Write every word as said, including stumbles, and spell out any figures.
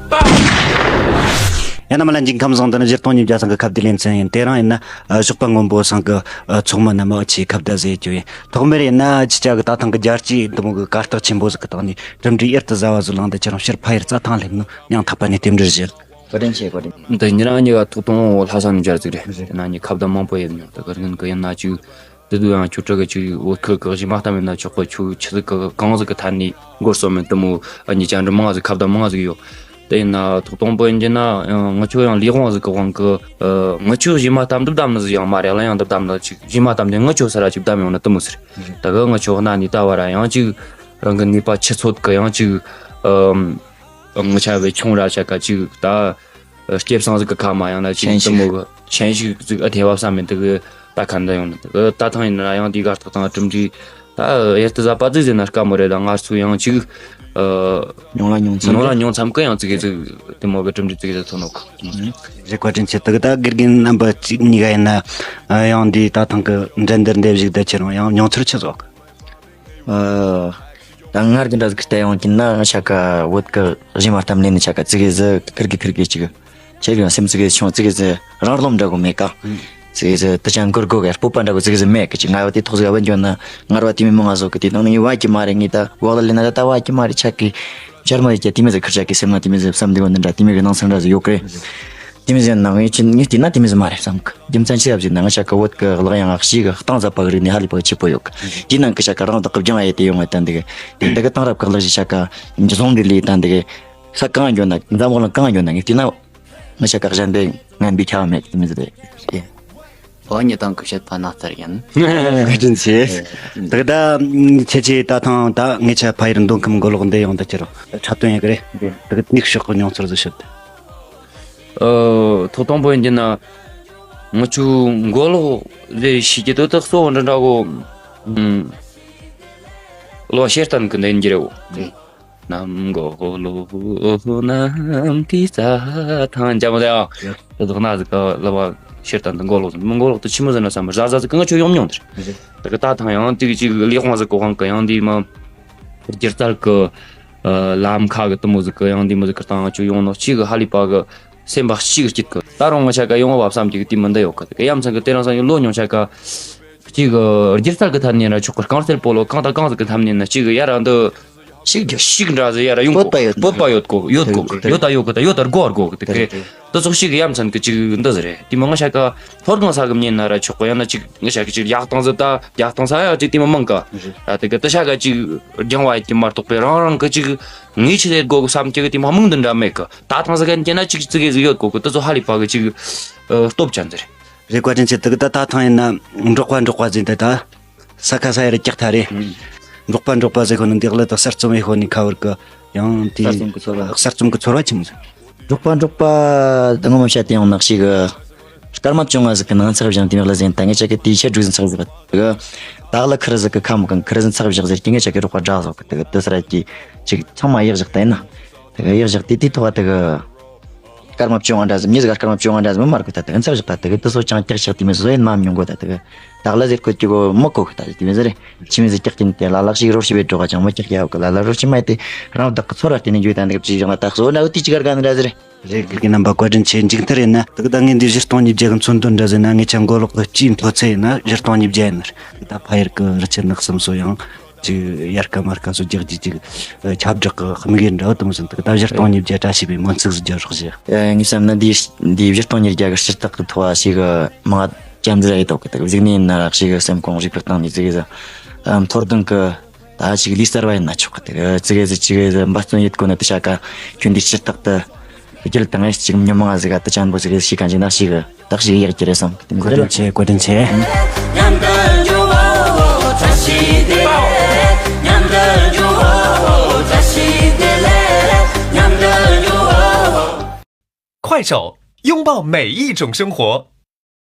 ཡང་ན་མ་ལ་འཇིགས་ཁམས་བཟང་། འདི་ནི་གཞིས་གྲོང་ཉིས་བརྒྱ་ཚང་གི་ཁ་བརྡའི་ལེ་ཚན་ཡིན། དེ་རིང་ཡིན་ན་ཨ་ཞོགས་པ་སྔོན་པོ་ཚང་གི་ཨ་ཚོགས་མི་རྣམས་ཨ་ཆེ་ཁ་བརྡ་ཟེར་རྒྱུ་ཡིན། ཐོག་མར་ཡིན་ན་ཁྱེད་ཅག་གི་ད་ཐེངས་ཀྱི་རྒྱལ་སྤྱིའི་འདི་མོ་གི་གར་སྟེགས་ཆེན་པོ་ཟིག་གི་སྟེང་ནས་གྲུབ་འབྲས་ཡུན་དུ་ཟ་བ་ཟིག་བླངས་ཏེ། ཁྱེད་རང་སྤྱིར་ཕ་ཡུལ་རྩྭ་ཐང་སླེབས་ནོ་ཡང་དག་པ་ནས་རྟེན་འབྲེལ་ཞུ། བཀའ་དྲིན་ཆེ། བཀའ་དྲིན། འདི་ཉིན་རང་ཉི་ག་ཐོག་དང་པོ་ལྷ་ས་ནས་མཇལ་ཟིག་རེད། རེད། དེ་ན་ཉི་ཁ་བརྡ་མང་པོ་ཡོད་མྱོང་། ད་ག་རང་གི་ཡིན་ན་ཅིག་དེ་དུས་ཡང་ཁྱོད་ཅག་གི་ཅིག་བོད་ཁུལ་གི་གཞས་མ་གཏམ་ཡིན་ན་ཆོག་གི། ཁྱོད་ཆི་ཟིག་གི་གང་ཟིག་གི་ཐད་ནས་འགོ་རྩོམ་མིན་དེ་མོ་ཨ་ཉེ་ཆར་འདྲི་མང་ཟིག་ཁ་བརྡ་མང་ཟིག་ཡོད། དེ་ཡིན་ན་ཐོག་དང་པོ་ཡིན་གྱི་ན་ཡང་ངི་ཆོ་ཡང་ལས་དབང་ཟིག་གི་དབང་གི་ཨ་ངི་ཆོ་གཞས་མ་གཏམ་འདི་བདམས་ནི་ཟིག་ཡང་མ་རེད། ལ་ཡང་འདི་བདམས་ནི་ཅིག་གཞས་མ་གཏམ་དེ་ངི་ཆོ་ས་ར་ཅིག་བདམས་ཡོང་ན་དེ་མོ་ཟིག་རེད། ད་གི་ངི་ཆོ་གནའ་ནས་ད་བར་ཡང་ཅིག་རང་གི་ནུས་པ་ཆུ་ཚོད་གི་ཡང་ཅིག་ཨ་ངི་ཆ་བའི་ཆུང་ར་ཆ་ག་ཅིག་ད། སྐྱེ་བསང་ཟིག་གི་ཁ་མ་ཡང་ན་ཅིག་ཤན་ཤུགས། དེ་མོ་གི་ཤན་ཤུགས་ཟིག་ཨ་ཐེ་བ་བསམ་མེད་དེ་གི་ད་ཁ་འདི་ཡོང་ནི་དེ་གི་ད་ཐང་ཡིན་ན་ཡང་དེའི་གར་སྟེགས་དང་གྲུབ་འབྲས་ད་ཡར་དུ་ཟ་པ་ཟིག་ཟེར་ན་དཀའ་མོ་རེད། ད་ང་ཚོ་ཡང་ཅིག་ཨ་མྱོང་ལ་མྱོང་ཚམ་མྱོང་ལ་གི་མྱོང་ཚམ་གི་ཡང་ཙི་གེ་ཟིག་དེ་མོ་གི་གྲུབ་འབྲས་ཙི་གེ་ཟིག་ཐོན་ནོ་གི། རེད། བཀའ་དྲིན་ཆེ། དེ་གི་ད་དགེ་རྒན་རྣམ་པ་གཅིག་གཉིས་ཀ་ཡིན་ན་ཡང་འདི་ད་ཐང་གི་འགྲན་བསྡུར་འདེབས་ཞིག་ད་ཁྱེད་རང་ཡང་མྱོང་ཚོར་ཆི་ཟིག་གི། ཨ། ད་སྔར་གི་འདྲ་ཟིག་གི་བལྟས་ཡོང་གི་ན་ཆ་ག་བོད་གི་གཞས་མ་གཏམ་ལེན་ནི་ཆ་ག་ཙི་གེ་ཟིག་ཁིར་གི་ཁིར་གི་ཅིག་ཁྱེད་ཀྱི་སེམས་ཙི་གེ་ཆུང་ཙི་གེ་ཟིག་རང་རློམ་འདྲ་གོ་མེད་ཀ། ཙི་གེ་ཟིག་དུ་ཅང་གུར་གོ་ག་སྤོབས་པ་འདྲ་གོ་ཙི་གེ་ཟིག་མེད་གི། ཅིག་ང་བ་དེ་ཐོག་ཟིག་བན་འཇོན་ན་ངར་བ་དེ་མི་མང་ང་ཟོ་གི་དེ་ནང་ནི་བ་གི་མ་རེད། ངི་ད་བག་ལ་ལེན་ན་ད་ད་བ་གི་མ་རེད། ཆ་གི་ཇར་མ་ཡི་གི་དེ་མི་ཟིག་ཁིར་ཆ་གི་སེམས་ན་དེ་མི་ཟིག་བསམ་དེ་གོ་འདི་འདྲ་དེ་མི་གི་ནང་སེམས་འདྲ་ཟིག་ཡོད་གི་རེད། དེ་མི་ཟེར་ན་ངས་ཁྱེད་ངས་བལྟས་ན་དེ་མི་ཟེར་མ་རེད་བསམ་གི། རྒྱུ་མཚན་ཅི་ཡབ་ཟེར་ན་ང་ཆ་གི་བོད་གི་ལག་ཡང་ཨག་ཤི་གི་སྟངས་ཟབ་པ་གི་རིག་གནས་ཧ་ལས་པ་གི་ཆེ་པོ་ཡོད་གི། དེའི་ནང་གི་ཆ་གི་རང་བདག་གི་སྦྱང་བ་ཡེ་དེ་ཡོང་བ་ད་འདི་གི་དེ་འདི་གི་སྟངས་རབ་གི་ལག་ཤི་ཆ་གི་འཇུ་བཟུང་འདི་ལས་ད་འདི་གི་ས་གང་འགྱོ་ན་འཛམ་བུ་གླིང་གང་འགྱོ་ན་ངས་བལྟས་ན་ང་ཆ་གི་གཞན་པའི་ངན་པའི་ཁྱབ་མེད་དེ་མི་ཟེར་རེད། ཨོ་ཉི་དང་གི་བཤད་པ་ན་ལྟར་ཡིན། བཀའ་དྲིན་ཆེ། ཨེ། དེ་གི་ད་ཁྱེད་ཀྱིས་ད་ཐང་ད་ངེད་ཆ་ཕ་ཡུལ་མདོ་ཁམས་མགོ་ལོག་འདི་ཡོང་ད་ཁྱེད་རང་འཁྲབ་སྟོན་ཡེ་གི་རེད། དེ་གི་ནུས་ཤོག་གི་མྱོང་ཚོར་ཟིག་བཤད། ཨ། ཐོག་དང་པོ་ཡིན་གྱི་ན་ང་ཆུ་མགོ་ལོག་ཟེར་ཤེས་ཀྱི་དོ་ད་གཙོ་བོ་འདྲ་འདྲ་གོ། ཨུམ། ལོ་ཤེར་ཏན་གི་འདི་ཡིན་གྱི་རེད་བོ། ནམ་མགོ་ལོག་ནམ་དེ་རྩྭ་ཐང་འཇམ་དེ་ཨ། དེ་དག་ན་ཟིག་ག་ལ་བ་ཤེར་ཏན་དུ་མགོ་ལོག་མགོ་ལོག་ཏུ་ཆི་མོ་ཟེར་ན་བསམ་པ་ཟ་ཟ་ཟིག་གི་ང་ཆུ་ཡོང་མྱོང་དེར། དེ་གི་ད་ཐང་ཡང་དེ་གི་ཅིག་ལས་དབང་ཟིག་གི་དབང་གི་ཡང་དེ་མ་སྒྱུ་རྩལ་གི་ལམ་ཁ་གི་དུ་མོ་ཟིག་གི་ཡང་དེ་མོ་ཟིག་གི་སྟངས་ཆུ་ཡོང་ནོ་གཅིག་གི་ཧ་ལས་པ་གི་སེམས་པ་གཅིག་གི་སྐྱིད་གི། ད་རུང་ང་ཆ་ག་ཡོང་བ་བསམ་གྱི་གི་དེ་མི་འདི་ཡོད་གི། དེ་གི་ཡ་མཚན་གི་དེ་རིང་སང་ཡོང་ལོ་ཉུང་ཆ་ག་གཅིག་གི་སྒྱུ་རྩལ་གི་ཐད་ནས་ར་ཆོག་གི། རྐང་རྩལ་སྤོ་ལོ་གང་དང་གང་ཟིག་གི་ཐད་ནས་ན་གཅིག་གི་ཡ་ར་འདི་ཤིག་རྒྱ་ཤིག་འདྲ་ཟེར་ཡ་ར་ཡོང་གོ། སྤོབས་པ་ཡོད། སྤོབས་པ་ཡོད་གོ། ཡོད་གོ། རེད། ཡོད་ད་ཡོད་གོ། ད་ཡོད་ད་དགོ་དགོ་གི་དེ་རེད། དེ་ཚོགས་ཤིག་གི་ཡ་མཚན་གི་ཅིག་འདི་ཟེར་རེད། དེ་མ་ང་ཆ་ག་ཐོར་གང་ས་གི་མཉེན་ན་ར་ཆོག་གོ། ཡང་ན་ཅིག་ང་ཆ་གི་ཅིག་ཡག་སྟངས་ཟིག་ད་ཡག་སྟངས་ས་ཡ་ཅིག་དེ་མ་མང་ག། རེད། ད་དེ་གི་དེ་ཆ་ག་ཅིག་སྦྱང་བ་ཡེ་གི་མ་གཏོགས་པའི་རང་རང་གི་ཅིག་ངས་ཆི་ཟེར་དགོ་གི་བསམ་གྱི་གི་དེ་མ་མང་འདི་འདྲ་མེད་གི། ད་ཐང་ས་ག་ཡིན་གྱི་ན་ཅིག་ཙི་གེ་ཟིག་ཡོད་གོ་གི། དེ་ཚོ་ཧ་ལས་པ་གི་ཅིག་ཨ་སྟོབས་ཅན་ཟེར། རེད། བཀའ་དྲིན་ཆེ། དེ་གི་ད་ད་ཐང་ཡིན་ན་འབྲོག་པ་འབྲོག་པ་ཟེར་འདི་ད། ས་ཁ་ས་ཡར་ཀྱག་ཐ་རེད། ཨུམ། འབྲོག་པ་འབྲོག་པ་ཟེར་ཁོ་ནི་འདི་ལ་ད་གསར་རྩོམ་ཡེ་ཁོ་ནི་ཁ་བར་གི་ཡང་དེ་གསར་རྩོམ་གི་ཚོར་བ། གསར་རྩོམ་གི་ཚོར་བ་ཆི་མོ་ཟིག་འབྲོག་པ་འབྲོག་པ་ད་ངོ་མ་བཤད་དེ་ཡང་ནག་ཤིག་གི་སྐར་མ་བཅོ་ལྔ་ཟིག་གི་ནང་ཚགས་བཞག་དེ་མེད་ལ་ཟེར་ད་ངེད་ཆ་གི་དེའི་ཆེད་སྒྲུག་ཟིན་ཚགས་བཞག་དེ་གི་ད་ལ་ཁིར་ཟིག་གི་ཁ་མོ་གང་ཁིར་ཟིན་ཚགས་བཞག་ཟེར་གི་ངེད་ཆ་གི་འབྲོག་པ་འདྲ་ཟོག་གི་དེ་གི་དེ་སར་གི་ཅིག་ཚང་མ་ཡག་བཞག་ད་ཡིན་ན། དེ་གི་ཡག་བཞག་དེ་དེའི་ཐོག་ག་དེ་གི་སྐར་མ་བཅོ་ལྔ་འདྲ་ཟིག་མྱི་ཟིག་ག་སྐར་མ་བཅོ་ལྔ་འདྲ་ཟིག་མི་མར་གོ་ད་དེ་གི་ཚགས་བཞག་ད་དེ་གི་དེ་ཚོ་ཅང་ཀྱག་ཀྱག་དེ་མི་བཟོ་ཡིན་མ་མྱོང་གོ་ད་དེ་གི་ད་ལ་ཟེར་གོ་དེ་གོ་མི་གོ་གི་ད་དེ་མི་ཟེར་རེད། ཆི་མི་ཟིག་ཀྱག་ཀྱིན་དེ་ལ་ལག་ཞིག་རོ་ཞིག་བེད་འགྲོ་ག་ཅང་མི་ཀྱག་ཀྱག་གི་ལ་ལ་རོ་ཞིག་མ་ཡེ་དེ་རང་བདག་གི་ཚོར་བ་དེ་ནས་འཇུས་ད་འདི་གི་ཅི་བཞག་ན་ད་གཟོ་ན་འུ་དེ་ཅི་གར་ག་འདྲ་ཟེར་རེད། རེད། དགེ་རྒན་རྣམ་པ་བཀའ་དྲིན་ཆེ། མཇུག་མཐར་ཡིན་ན་དེ་གི་ད་ངས་འདི་གཞིས་གྲོང་ཉིས་བརྒྱ་གི་མཚོན་དོན་འདྲ་ཟེར་ན་ངེད་ཆ་མགོ་ལོག་གི་སྤྱིའི་མཐོ་ཚད་ཡིན་ན་གཞིས་གྲོང་ཉིས་བརྒྱ་ཡིན་ནི་རེད། ད་ཕ་ཡུལ་གི་རི་ཆུ་ནགས་གསུམ་སོ་ཡང་ཅིག་ཡར་ཀ་མར་ཀ་སོ་རྒྱག་རྒྱུ་ཅིག་ཁྱབ་བསྒྲགས་གི་དམིགས་ཡུལ་འདྲ་བོ་དེ་མོ་ཟིན་དུ་ད་གཞིས་གྲོང་ཉིས་བརྒྱ་བཀྲ་ཤིས་པའི་སྨོན་ཚིག་ཟིག་རྒྱག་རོགས་ཞུ། ངས་བསམ་ན་འདི་འདི་གཞིས་གྲོང་ཉིས་བརྒྱ་གི་སྤྱི་རྟགས་གི་ཐོག་ཞིག་མ་ཅན་ཟིག་ཡིན་དོག་གི་དུ་གཟིགས་ནས་ཡིན་ན་རག་ཞིག་སེམས་ཁོང་རིག་པའི་སྟེང་ནས་ཟིག་ཟིག་མཐོར་འདོན་གི་ད་ཅིག་ལུས་གསར་བ་ཡིན་ན་ཆོག་གི་དེ་ཙི་གེ་ཟིག་ཅི་གེ་ཟིག་འབད་བརྩོན་ཡེད་དགོས་ན་དེ་ཤ་ཀ་ཁྱོད་འདི་སྤྱིར་བཏགས་དུ་རྒྱུད་དང་ཅིག་མྱི་མང་ཟིག་ག་དེ་ཅན་པོ་ཟིག་ཤི་ག་འཇིག་ན་ཞིག་བདག་ཞིག་ཡག་གི་རེད་བསམ་གི་དེ་མོ་ཟིག་རེད། བཀའ་དྲིན་ཆེ། བཀའ་དྲིན་ཆེ། མཉམ་དུ་འགྲོ་བའོ། བཀྲ་ཤིས་བདེ་ལེགས། མཉམ་དུ་འགྲོ་བའོ། བཀྲ་ཤིས་བདེ་ལེགས། མཉམ་དུ་འགྲོ་བའོ། 快手，拥抱每一种生活。